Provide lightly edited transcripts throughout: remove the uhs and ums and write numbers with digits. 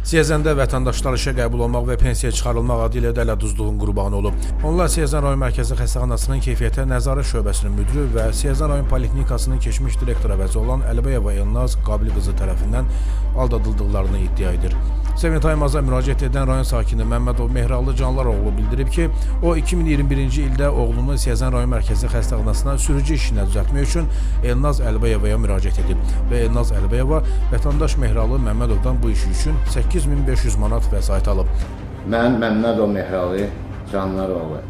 Siyəzəndə vətəndaşlar işə qəbul olmaq və pensiyaya çıxarılmaq adı ilə dələduzluğun qurbanı olub. Onlar Siyəzən rayon mərkəzi xəstəxanasının keyfiyyətə nəzarət şöbəsinin müdiri və Siyəzən rayon poliklinikasının keçmiş direktor əvəzi olan Əlibəyeva Elnaz Qabil qızı tərəfindən aldatıldıqlarını iddia edir. Sevin Taymaza müraciət edən rayon sakini Məmmədov Mehralı Canlaroğlu bildirib ki, o 2021-ci ildə oğlunu Siyəzən rayon mərkəzi xəstəxanasına sürücü işinə düzəltmək üçün Elnaz Əlibəyevaya müraciət edib və Elnaz Əlibəyeva vətəndaş Mehralı Məmmədovdan bu işi üçün 8500 manat vəsait alıb. Mən Məmmədov Mehralı Canlaroğlu,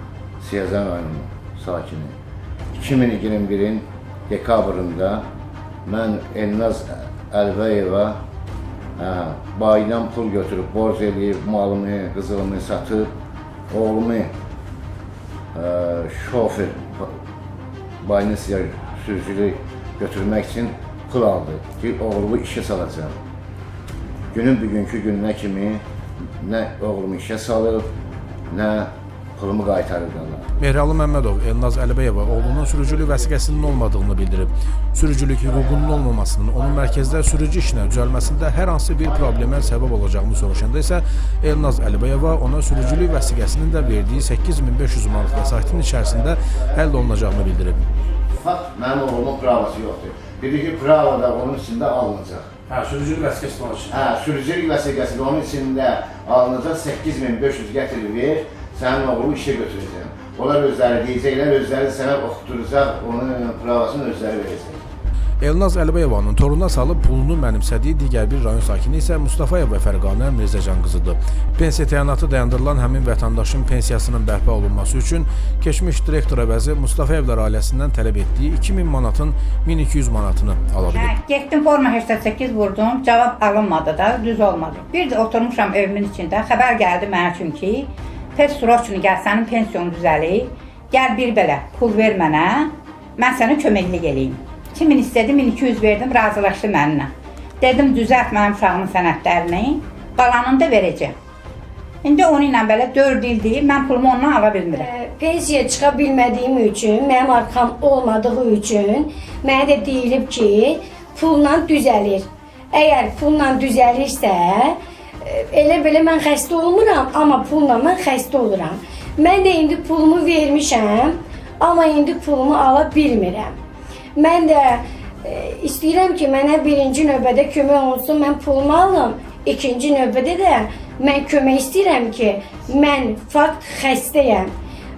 Siyəzən rayonunun sakini. 2021-in dekabrında mən Elnaz Əlbəyeva baydan pul götürüb, borc eləyib, malımı, qızılımı satıb, oğlumu şofer baynisya sürücülük götürmək üçün pul aldı ki, oğlumu işə salacağam. Günün bugünkü gününə kimi nə oğlumu işə salıb, nə pulumu qaytarıblar. Mehralı Məmmədov Elnaz Əlibəyeva oğlunun sürücülük vəsiqəsinin olmadığını bildirib. Sürücülük hüququnun olmamasının onun mərkəzdə sürücü işinə düzəlməsində hər hansı bir problemə səbəb olacağını soruşanda isə Elnaz Əlibəyeva ona sürücülük vəsiqəsinin də verdiyi 8500 manat vəsaitin içərisində həll olunacağını bildirib. Fakt, mənim oğlumun pravası yoxdur. Dedi ki, prava da onun içində alınacaq. Hə, sürücülük vəsiqəsi onun üçün. Hə, sürücülük vəsiqəsi də onun içində alınacaq, 8500 gətir ver, sənin oğlu işə götürəcəm. Onlar özləri deyəcəklər, özləri sənə oxutduracaq, onun pravasını özləri verəcək. Elnaz Əlibəyevanın toruna salıb pulunu mənimsədiyi digər bir rayon sakini isə Mustafayeva Fərqanə Mirzəcan qızıdır. Pensiya təyinatı dayandırılan həmin vətəndaşın pensiyasının bərpa olunması üçün keçmiş direktor əvəzi Mustafayevlər ailəsindən tələb etdiyi 2000 manatın 1200 manatını ala bilib. Hə, getdim forma 88 vurdum, cavab alınmadı da, düz olmadı. Bir də oturmuşam evimin içində, xəbər gəldi mənə üçün ki, tez sroçunu gəl, sənin pensiyon düzəlir, gəl bir belə pul ver mənə, mən sənə köməklik eləyim. 2000 istədi, 1200 verdim, razılaşdı mənimlə. Dedim, düzəlt mənim uşağımın sənədlərini, qalanını da verəcəm. İndi onu ilə belə 4 ildir, mən pulumu ondan ala bilmirəm. Pensiyaya çıxa bilmədiyim üçün, mənim arxam olmadığı üçün mənə də deyilib ki, pulla düzəlir. Əgər pulla düzəlirsə, elə belə mən xəstə olmuram, amma pulla mən xəstə oluram. Mən də indi pulumu vermişəm, amma indi pulumu ala bilmirəm. Mən də istəyirəm ki, mənə birinci növbədə kömək olsun, mən pulumu alım. İkinci növbədə də mən kömək istəyirəm ki, mən fakt xəstəyəm.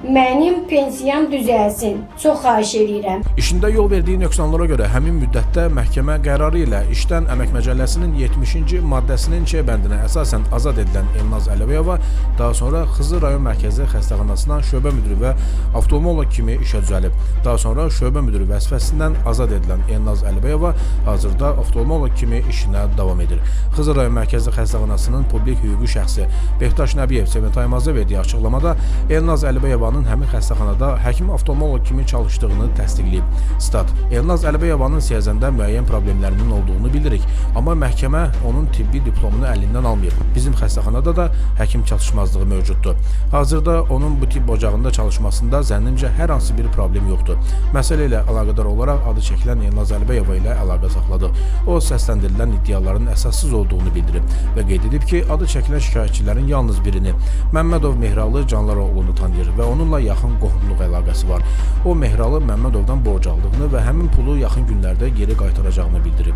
Mənim pensiyam düzəlsin. Çox xahiş eləyirəm. İşində yol verdiyi nöqsanlara görə həmin müddətdə məhkəmə qərarı ilə işdən Əmək Məcəlləsinin 70-ci maddəsinin Ç bəndinə əsasən azad edilən Elnaz Əlibəyeva daha sonra Xızı rayon mərkəzi xəstəxanasına şöbə müdiri və oftalmoloq kimi işə düzəlib. Daha sonra şöbə müdiri vəzifəsindən azad edilən Elnaz Əlibəyeva hazırda oftalmoloq kimi işinə davam edir. Xızı rayon mərkəzi xəstəxanasının publik hüquqi şəxsi Behtaş Nəbiyev Sevin Taymaza verdiyi açıqlamada Elnaz Əlibəyevanın həmin xəstəxanada həkim oftalmoloq kimi çalışdığını təsdiqləyib. Stat: Elnaz Əlibəyevanın Siyəzəndə müəyyən problemlərinin olduğunu bilirik, amma məhkəmə onun tibbi diplomunu əlindən almayıb. Bizim xəstəxanada da həkim çatışmazlığı mövcuddur. Hazırda onun bu tibb ocağında çalışmasında zənnimcə hər hansı bir problem yoxdur. Məsələ ilə əlaqədar olaraq adı çəkilən Elnaz Əlibəyeva ilə əlaqə saxladıq. O səsləndirilən iddiaların əsassız olduğunu bildirib və qeyd edib ki, adı çəkilən şikayətçilərin yalnız birini Məmmədov Mehralı Canlaroğlunu tanıyır və onunla yaxın qohumluq əlaqəsi var. O Mehralı Məmmədovdan borc aldığını və həmin pulu yaxın günlərdə geri qaytaracağını bildirib.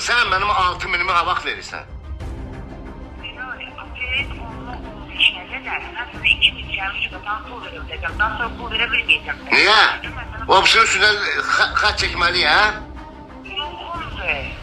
Sən mənim 6000-imi ha vaxt verirsən? Aprelin 10'una 15'ine qədər mən sənə 2000 gəlmiş qatan pul verə biləcəm. Daha sonra pul verə bilməyəcəm. Niyə? O birisinin üstündən xətt çəkməliyəm, hə? Yox, oldu.